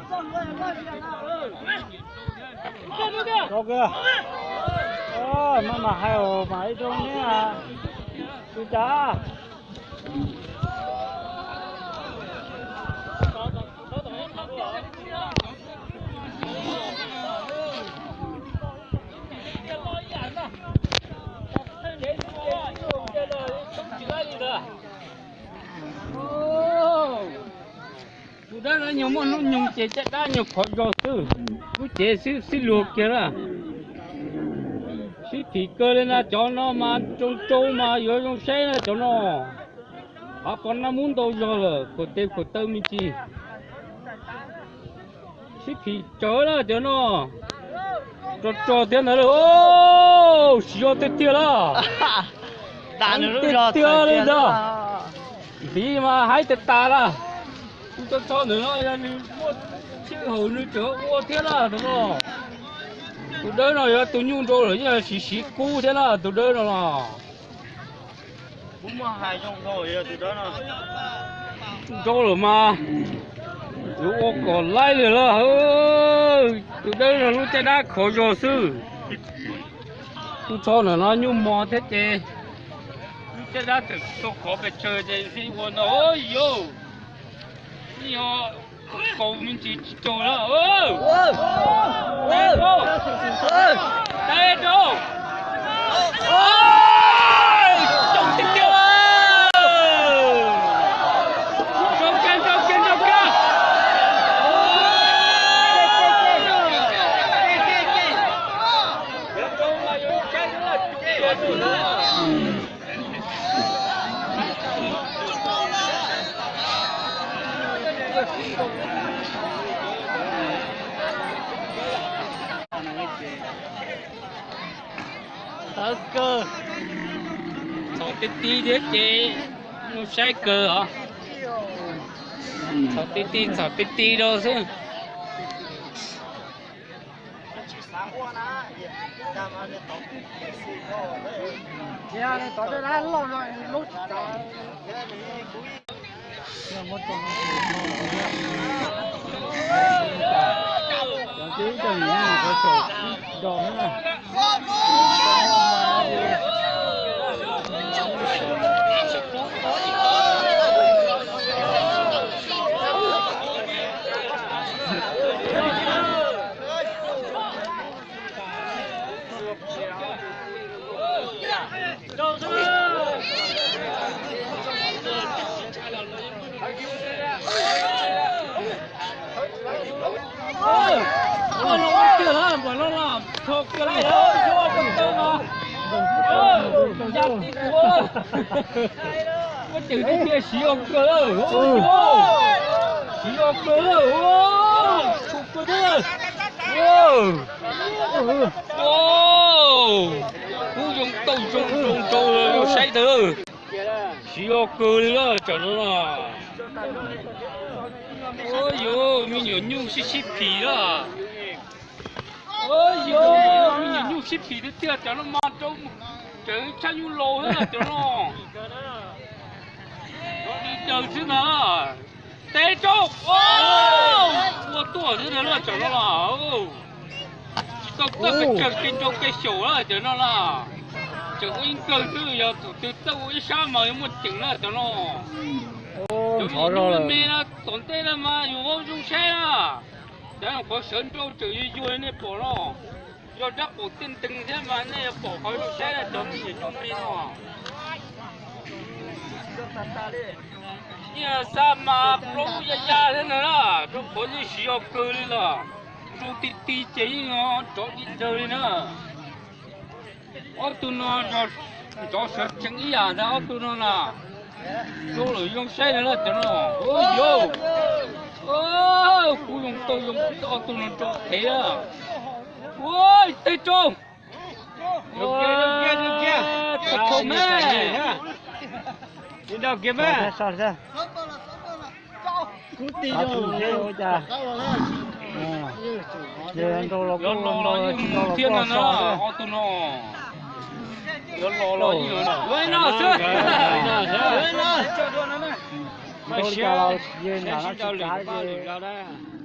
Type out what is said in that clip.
Maj mam hais os, mam ib zoo ne. Tus cas? Tus dawb no nyuag muaj hnub nyoog ces caj dab nyuag khov zog xwb, lub cev xwb xwb luag kiag na. Sib phim kawg li na, cov no mas tsoo tsoo mas yuav zoo saib na cov no. Hav pov nab mub ntau zog lawm, khuam tes khuam taw me ntsis. Sib phim tsawv na cov no. Rog rog thiab ntawd lawm. Siv zog tiag tiag lawm. Tiag tiag li ntag. Ntiv mas haib tas tas lawm. Tus txho ntawm no yog nws muaj sij hawm nws tseem ua thiab lawm tus no. Tus dawb no yog tus nyuj nrau lawm yeej siv siv kub thiab lawm tus dawb no los. Nrau lawm mas yuav ua kom laib li lawm. Tus dawb no lub caj dab khov zog xwb. Tus txho ntawm no nyuj mos thiab ces lub caj dab tseem tau khov pes tsawg ces ua no yau. Yog kaus me ntsis tsis raug na. Teb rau. Teb rau. Tau tiag tiag. Nrau kiag, nrau kiag, nrau kiag. Tawv kawg. Txhom tib tib thiab ces mus saib kawg os. Txhom tib tib, txhom tib tib rau xwb. Muaj ceem tiag tiag, siv zog kawg lawm. Siv zog kawg lawm. Kub zoo tau zoo zoo rau zoo saib tawm. Siv zog kawg li lawm tsam no na. Yuav me nyuam nyuj sib sib phim na. Yuav me nyuam nyuj sib phim tiag tiag tsam no mas rau tseem tshaj nyuj laus thiab cov no. Di daws xwb ntag. Teb rau. Ua tuaj xwb ntag na tsam no los. Tsis tau txawj pes tsawg kev nrau kev xyaum na cov no na. Tseem ua ib nkawg xwb, yog thaum twg txawj ua ib sab mas yuav muaj ceem na cov no. Cov me me no tom ntej no mas yus zoo saib na. Cov qhov sawv nrau tseem yuag yuag li nej pom no. Yog rab qaum tej nteeg thiab mas nej yuav pom qhov zoo saib na cov me nyuam nyuj me no. Yeej xa mas plaub ya ya thiab ntag na, rau qhov yeej siv zog kawg li lawm. Zoo ti ti ces yeej rov di daws li na. Ob tug no nrov sawv tsees ib yam ntag ob tug no na. Zoo lawm zoo saib ntag na cov no. Ua yau, kub zoo tau zoo ob tug no rau phev na. Ua teb rau. Tau me. Kub ti rau ua cas. Nrau los thiab no na, ob tug no. Yuav los los no xwb. Nrau li cas los yeej nram no tsis kav ces.